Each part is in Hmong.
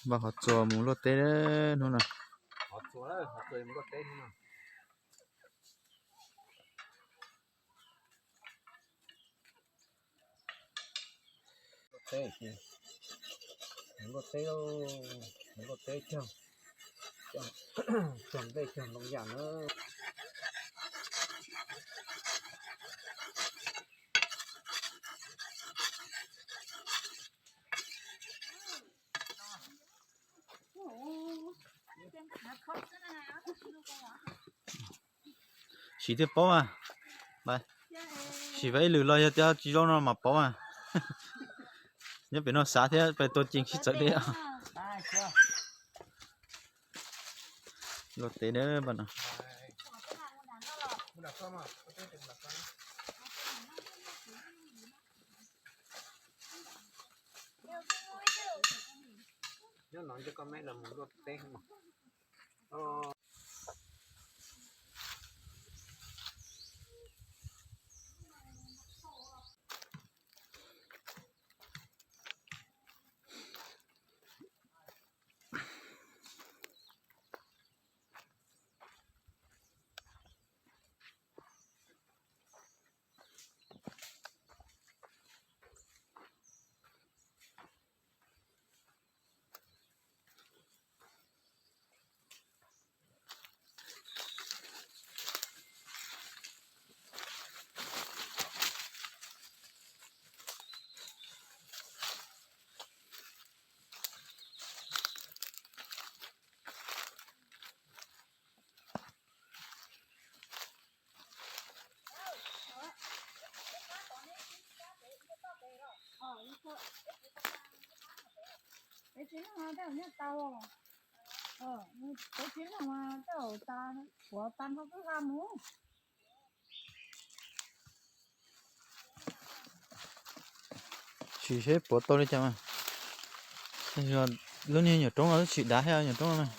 Npaj qhov txuas mus luaj teb hnub no. Luaj teb, luaj teb, luaj teb cog, cog nplej cog ntoo yam na. Siv thiaj paub mas. Siv peb ib lwm los yog tias tsis zoo no mas paub mas. Nyob pem no xav thiab pem tua ceev sib txawv deb. Luaj teb na npaj no. Nyob no nco koj me los mus luaj teb. Peb tsis leej mas tej zaum nyob tau, peb tsis leej mas tej zaum tas, puav tas nrho twb hla mus. Sim seb puav tau li cas mas. Lub niag nyuam roob no twb tsis dav thiab nyuam roob no mas.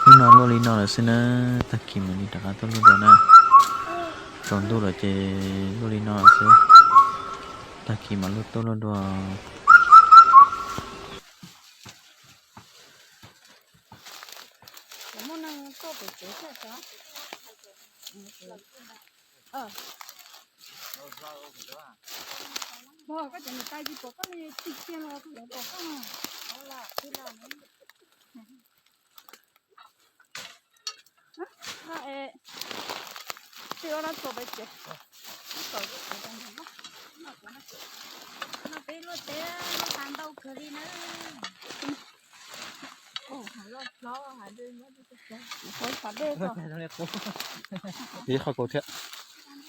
Hnub no luaj li no lawm xwb na, tag kis mam li rov qab tuaj luaj dua na. Tsaus ntuj lawm ces luaj li no lawm xwb, tag kis mam luaj tuaj luaj dua. Peb luaj teb luaj tas ntau kawg li na. Ib qho kaus thiab,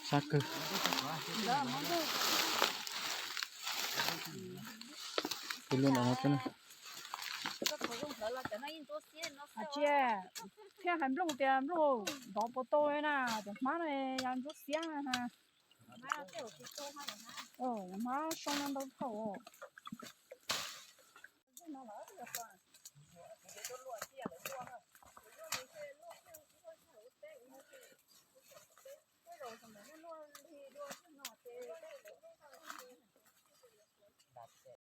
sab kawg. Peb luaj no. Tsis, thiaj hais nplooj tias nplooj ntov puas tau na, cov hmab no yog ntsuab xiab na. Hmab soo no ntau dhau.